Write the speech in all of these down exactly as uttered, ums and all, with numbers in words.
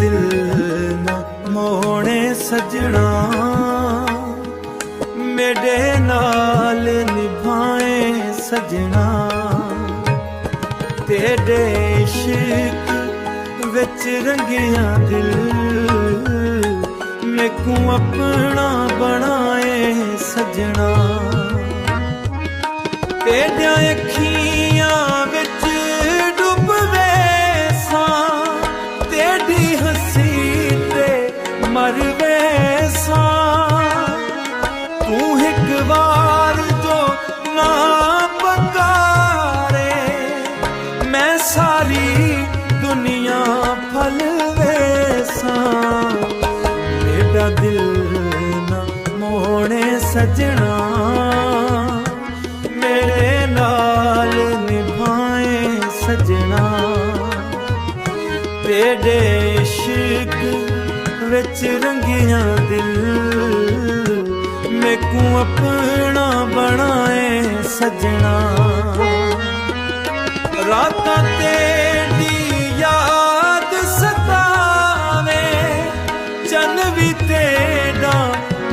دل نہ موڑیں سڄݨا، میݙے نال نبھائیں سڄݨا، تیݙے عشق وچ رنڳیاں دل، میکوں اپݨا بݨائیں سڄݨا۔ تیݙیاں اکھیاں وچ ݙب ویساں، تیݙی ہنسی تے مر ویساں۔ توں ہک وار جو نہ پکارے، میں ساری دنیا پھل ویساں۔ میݙا دل نہ موڑیں سڄݨا، میݙے نال نبھائیں سڄݨا، تیݙے عشق وچ رنڳیاں دل، میکوں اپݨا بݨائیں سڄݨا۔ راتاں تیݙی یاد ستاوے، چن وی تیݙا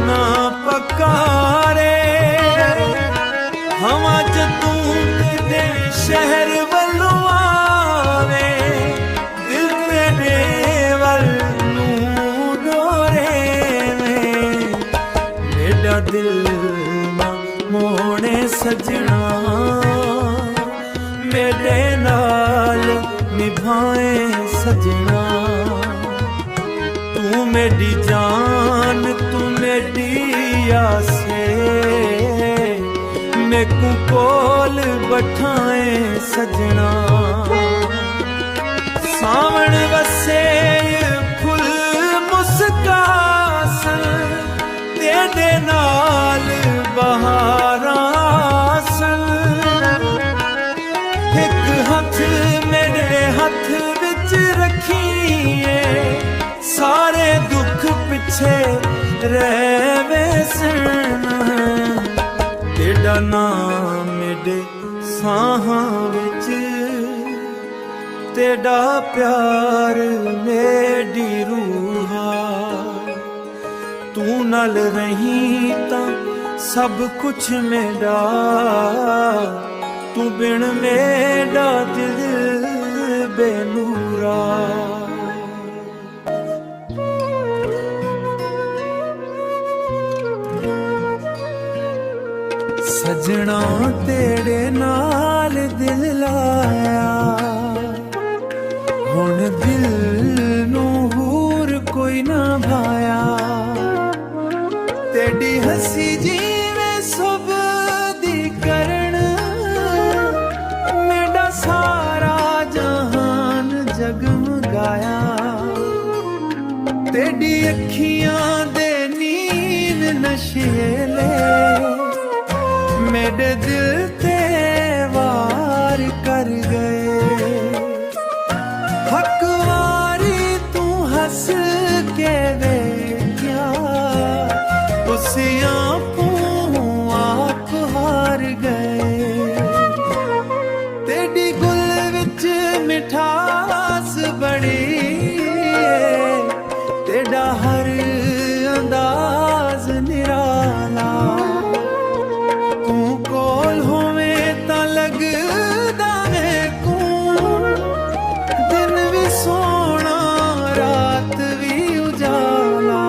ناں پکارے۔ ہوا جدوں تیݙے شہر ولوں آوے، دل تیݙے ول نوں ݙورے وے۔ میݙا دل نہ موڑیں سڄݨا، میݙے نال نبھائیں سڄݨا۔ توں میݙی جان، توں میݙی آس اے، میکوں کول بٹھائیں سڄݨا۔ ساوݨ وسے پھل مسکاسن، تیݙے نال بہاراں آسن۔ ہک ہتھ میݙے ہتھ وچ رکھیے، سارے دکھ پچھے رہ ویسن۔ تیݙا ناں میݙے ساہاں وچ، تیݙا پیار میݙی روح آ۔ توں نال رہیں تاں سب کچھ میݙا، توں بݨ میݙا دل بے نور آ۔ سڄݨا تیݙے نال دل لایا، ہݨ دل نوں ہور کوئی نہ بھایا۔ تیݙی ہنسی جیویں صبح دی کرن، میݙا سارا جہان جگمگایا۔ تیݙی اکھیاں دے نیند نشیلے، میݙے دل تے وار کر ڳئے۔ ہک واری توں ہس کے ویکھیا، اسیاں کوں آپ ہار ڳئے۔ تیݙی گل وچ مٹھاس بڑی اے، تیݙا ہر انداز نرالا۔ توں کول ہوویں تاں لڳدا میکوں، دن وی سوہݨا، رات وی اجالا۔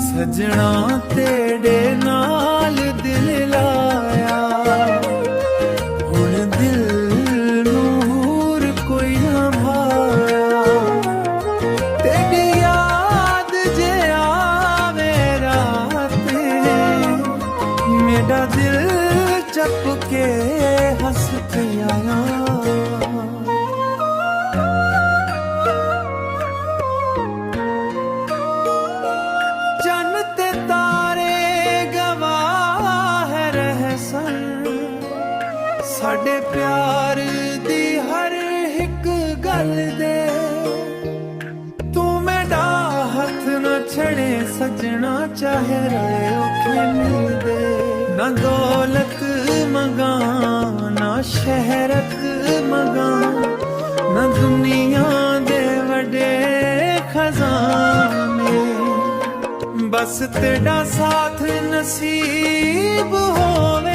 سڄݨا تیݙے نال دل لایا، ہݨ دل نوں ہور کوئی نہ بھایا۔ تیݙی یاد جے آوے رات، میݙا دل چپ کے ہس پیا۔ چن تے تارے گواہ رہسن، ساݙے پیار دی ہر ہک ڳل دے۔ توں میݙا ہتھ نہ چھڑیں سڄݨا، چاہے رلے اوکھے ملدے۔ نہ دولت منگاں، نہ شہرت منگاں، نہ دنیا دے وݙے بس تیݙا ساتھ نصیب ہووے۔